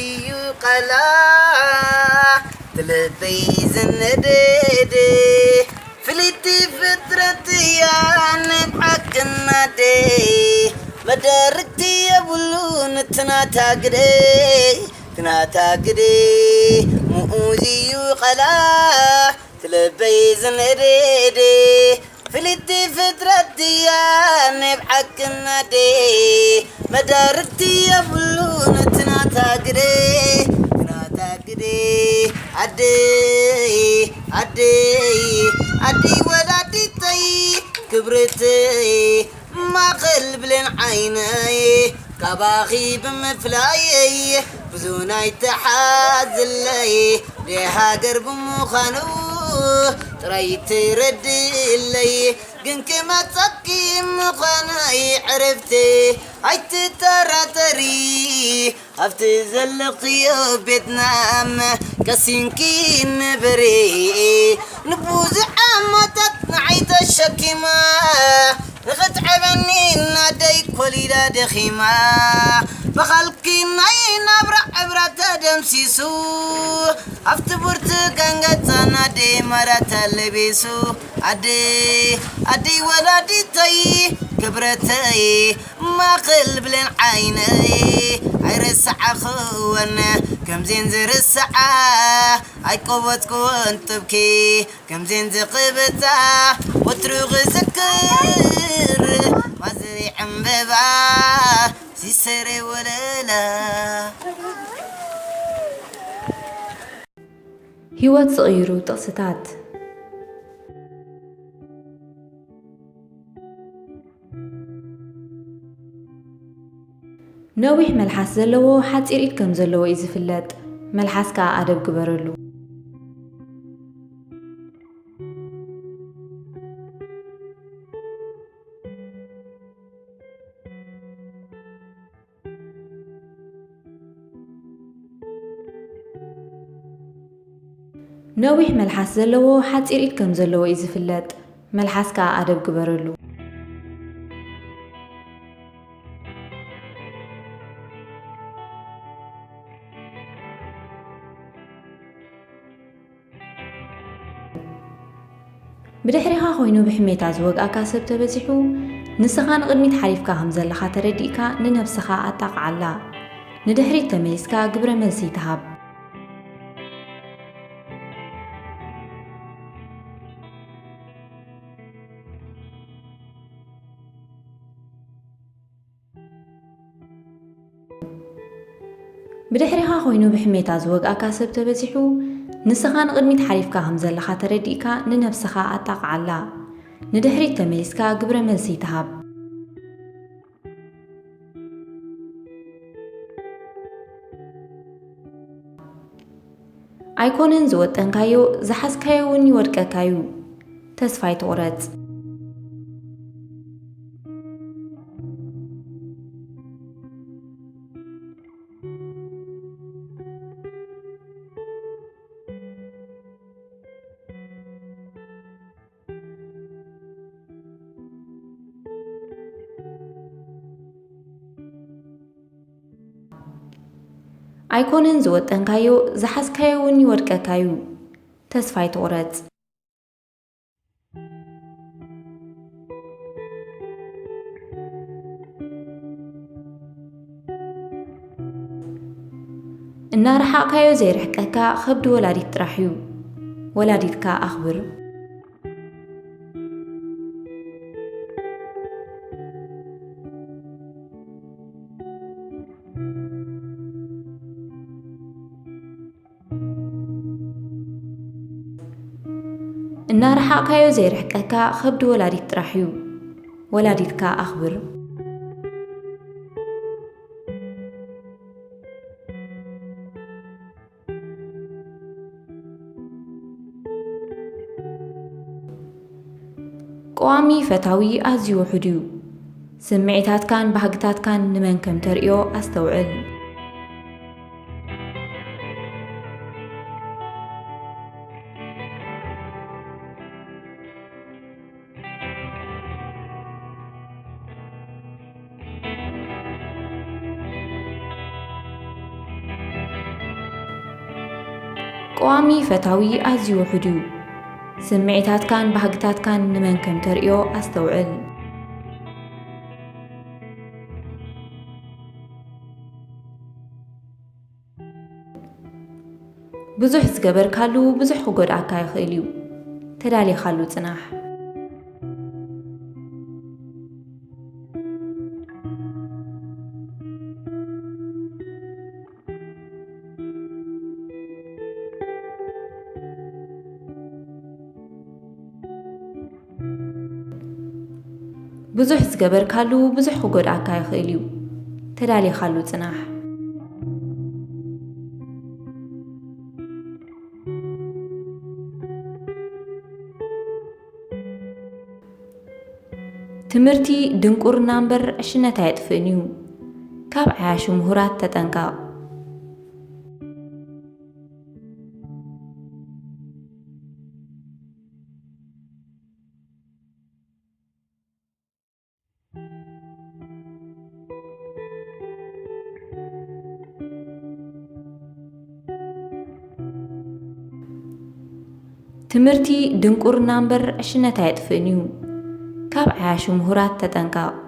እዩ ቃላ ትልበይ ዝነደደ ፍልይቲ ፍጥረት እያ ንብዓክናደ መዳርግቲ የብሉን ትናታ ግደ ትናታ ግደ ምኡዝ እዩ ቃላ ትልበይ ዝነደደ ፍልይቲ ፍጥረት እያ ንብዓክናደ መዳርግቲ የብሉን ትናታ ግደ ትናታ ግደ ኣደይ ኣደይ ኣደይ ወላዲተይ ክብርተይ ማእኸል ብሌን ዓይነይ ካባኺ ብምፍላየይ ብዙ ናይ ተሓዝለይ ደይ ሃገር ብምዃኑ ጥራይ ትረድእለይ ግን ክመጸኪ ምዃነይ ዕርፍቲ ኣይትጠራጠሪ ኣብቲ ዘለኽዮ ቤትናም ቀሲንኪ ንበሪ ንብዙሕ ዓመታት ንዓይ ተሸኪማ ንኽትዕበኒ ናደይ ኮሊዳ ደኺማ ብኻልኪ ናይ ናብራ ዕብራ ተደምሲሱ ኣብቲ ብርቱጋን ገጻ ናደይ ማራ ተለቢሱ ኣደይ ኣደይ ወላዲተይ ክብረተይ ማእኸል ብሌን ዓይነይ ኣይረስዓኽወን ከምዜን ዝርስዓ ኣይቆበጽክወን ጥብኪ ከምዜን ዝቕብጻ ወትሩ ክዝክር ማዘይ ዕምበባ ሲሰረ ወለላ ህይወት ዝቕይሩ ጥቕስታት። ነዊሕ መልሓስ ዘለዎ ሓጺር ኢድ ከም ዘለዎ እዩ ዝፍለጥ። መልሓስ ከኣ ኣደብ ግበረሉ። ነዊሕ መልሓስ ዘለዎ ሓጺር ኢድ ከም ዘለዎ እዩ ዝፍለጥ። መልሓስ ከኣ ኣደብ ግበረሉ። ብድሕሪኻ ኮይኑ ብሕሜታ ዝወግኣካ ሰብ ተበዚሑ፣ ንስኻ ንቕድሚት ሓሊፍካ ከም ዘለኻ ተረዲእካ ንነብስኻ ኣጣቕዓላ። ንድሕሪት ተመሊስካ ግብረ መልሲ ይትሃብ። ብድሕሪኻ ኮይኑ ብሕሜታ ዝወግኣካ ሰብ ተበዚሑ፣ ንስኻ ንቕድሚት ሓሊፍካ ከም ዘለኻ ተረዲእካ ንነብስኻ ኣጣቕዓላ። ንድሕሪት ተመሊስካ ግብረ መልሲ ይትሃብ። ኣይኮነን ዝወጠንካዮ፣ ዝሓዝካዮ እውን ይወድቀካ እዩ። ተስፋ ኣይትቑረጽ። ኣይኮነን ዝወጠንካዮ፣ ዝሓዝካዮ እውን ይወድቀካ እዩ። ተስፋ ኣይትቑረጽ። እናረሓቕካዮ ዘይርሕቀካ ኸብዲ ወላዲት ጥራሕ እዩ። ወላዲትካ ኣኽብር። እናረሓቕካዮ ዘይርሕቀካ ኸብዲ ወላዲት ጥራሕ እዩ። ወላዲትካ ኣኽብር። ቀዋሚ ፈታዊ ኣዝዩ ውሑድ እዩ። ስምዒታትካን ባህግታትካን ንመን ከም ተርእዮ ኣስተውዕል። ቀዋሚ ፈታዊ ኣዝዩ ውሑድ እዩ። ስምዒታትካን ባህግታትካን ንመን ከም ተርእዮ ኣስተውዕል። ብዙሕ ዝገበርካሉ ብዙሕ ክጎድኣካ ይኽእል እዩ። ተዳሊኻሉ ጽናሕ። ብዙሕ ዝገበርካሉ ብዙሕ ክጎድኣካ ይኽእል እዩ። ተዳሊኻሉ ጽናሕ። ትምህርቲ ድንቁርና እምበር ዕሽነት ኣየጥፍእን እዩ። ካብ ዓያሹ ምሁራት ተጠንቀቕ። ትምህርቲ ድንቁርና እምበር ዕሽነት ኣየጥፍእን እዩ። ካብ ዓያሹ ምሁራት ተጠንቀቕ።